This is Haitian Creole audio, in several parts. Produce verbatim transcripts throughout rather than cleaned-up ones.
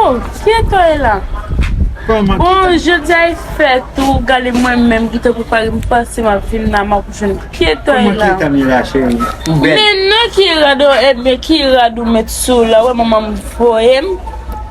Oh, kiyès w ye la? Kòman Bon, kiyès? Jodi a e fèt ou, gade mwen menm ki te prepare, m panse m ap vin la, m ap jwenn kiyès w ye Kòman la? Kiyès w ye la, cheri? Ou bèl. Men non, ki rad ou, ebyen, ki rad ou met sou la? Wè, manman m voye m,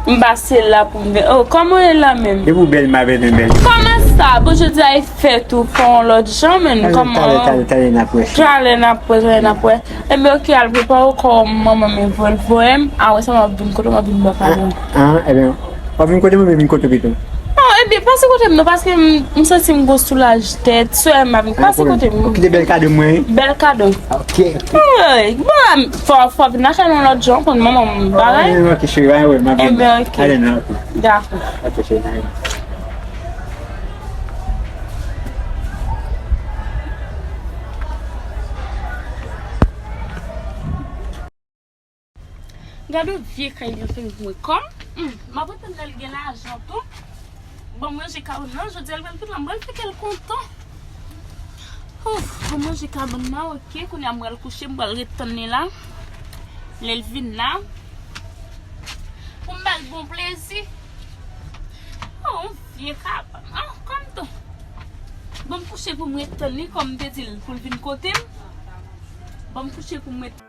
m pase la pou m vin. Oh, kòman w ye la menm? Depi w bèl, m ap vin bèl. Kòman sa? Bon, jodi a e fèt ou, fè yon lòt jan, men Talè, kòman? Talè, talè, talè, n ap wè, cheri. Talè, n ap wè, talè, n ap wè. Ebyen, oke, al prepare w kò manman m voye l voye m. Apre sa, m ap vin kote w, m ap vin ba w kado. Ah, ah, ebyen, w ap vin kote mwen, m vin kote w pito. Non, ebyen, pase kote m non, paske m, m santi m gon soulaj tèt. Sè m ap vin, pase kote m. Ou kite bèl kado mwen, wi. Bèl kado. Ok, ok. Wi, bon, fò, fò vin lakay mwen lòt jou, konn manman m bagay. Ah, ok, cheri, ah, wi, m ap vin. Ebyen, ok. Ale non, ok. Dakò. Ok, cheri, ale. Gade yon vye kay li anfen voye kòb. Hmm, m ap atann lè l gen lajan tou. Bon, m ranje kabann nan, jodi a l pral vin la, m pral fè kè l kontan. Ouf, bon, m ranje kabann nan, ok, kounye a m pral kouche, m pral ret tann li la. Lè l vin la, pou m ba l bon plezi. Oh, yon vye kabann. Ah, kòm tou. Bon, m kouche pou m ret tann li, kòm m te di l pou l vin kote m. Bon, m kouche pou m ret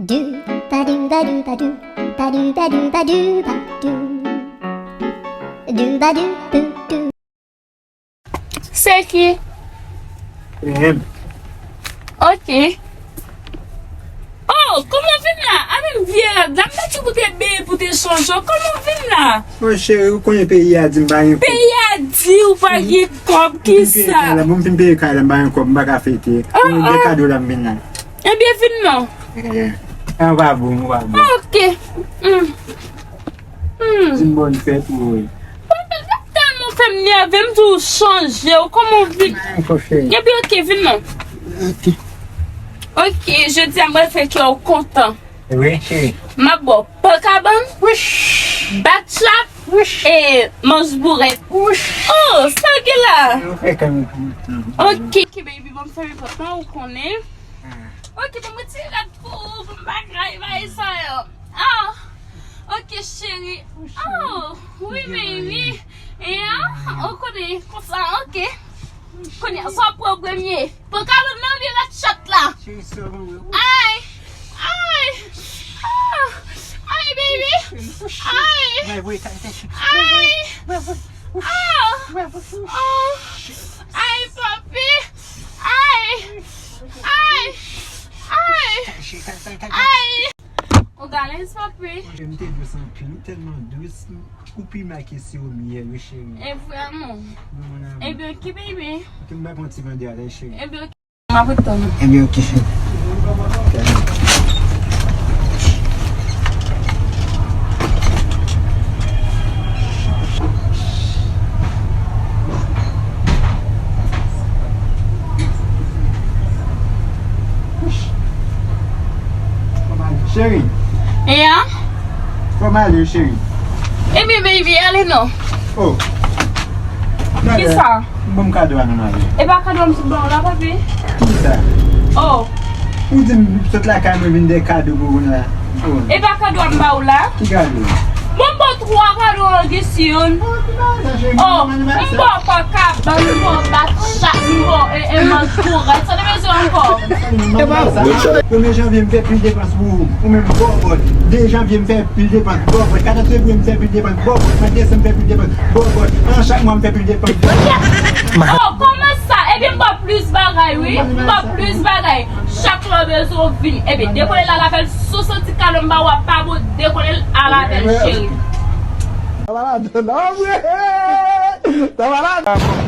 Doo ba doo ba doo ba doo ba doo ba doo ba doo ba doo ba doo. Doo ba doo boo doo. Se ki? Ehem. Ok. Oh, kòman w vin la? A menm vye rad la, m ta di w pou te beye pou te chanje. Kòman w vin la? Mwen cheri, ou konnen peyi a di m pa gen kòb. Peyi a di w pa gen kòb, kisa? Bon, m fin peye kay la, m pa gen kòb, m pa ka fete. Ah, ah. Mwen gen kado la, m vin la. Ebyen, vin non. Eh, eh, ou pa bon, ou pa bon. Ok. Hmm. Hmm. Di m bòn fèt ou, wi. Bon, men sa tèlman fè m nève, m di w chanje, w kòman w vin? M pa gen kòb, cheri. Ebyen, ok, vin non. Ok. Ok, jodi a, m pral fè kè w kontan. Wi, cheri. M ap ba w pan kabann, bat chap, e manch bourèt. Oh, sa gen la? Ok, ok, baby, bon, m fèmen pòt lan, ou konnen. Ok, bon, m retire rad pou ou, pou m bagay, bagay sa yo. Ah, ok, cheri. Oh, wi, baby. E, ah, ou konnen, konsa, ok. Kounye a, sa w pran premye? Pran kabann nan oubyen bat chat la? Ay! Ay! Ah! Ay, baby! Ay! Ay! Ah! Oh! Ay, papi! Ay! Ay! Ay! Ay! Ou alèz, papi? M te dous anpil, ou tèlman dous, ou pi make siwo myèl, wi, cheri. E vrèman. Wi, mon amour. Ebyen, ok, baby. Ok, m bay pou yon ti vande atè, cheri. Ebyen, ok. M ap ret tann ou. Ebyen, ok, cheri. Cheri. E a? Fò m ale, cheri. Ebyen, baby, ale non. Oh. Kisa? Ban m kado a non, ale. E pa kado a m sot ba w la, papi? Kisa? Oh. Ou di m sot lakay mwen vin de kado pou ou la. Oh. E pa kado a m ba w la? Ki kado? Bon, m ba w twa kado, an gen si youn. Oh, m ba w pa kabann, m ba w bat chat, m ba w, e, e, manch bourèt. Sa w te bezwen ankò? Premye janvye, m fè pil depans pou ou. Ou menm, bòbòt. De janvye, m fè pil depans, bòbòt. Katòz fevriye, m fè pil depans, bòbòt. Mwa desanm, m fè pil depans, bòbòt. An chak mwa, m fè pil depans, bòbòt. Oh, kòman sa? Ebyen, m ba w plis bagay, wi. M ba w plis bagay. Chak lè w bezwen w vini. Ebyen, dekole l al avè l. Si w santi kado m ba w a pa bon, dekole l al avè l, cheri. Sa va ladan, non, vre? Sa va ladan.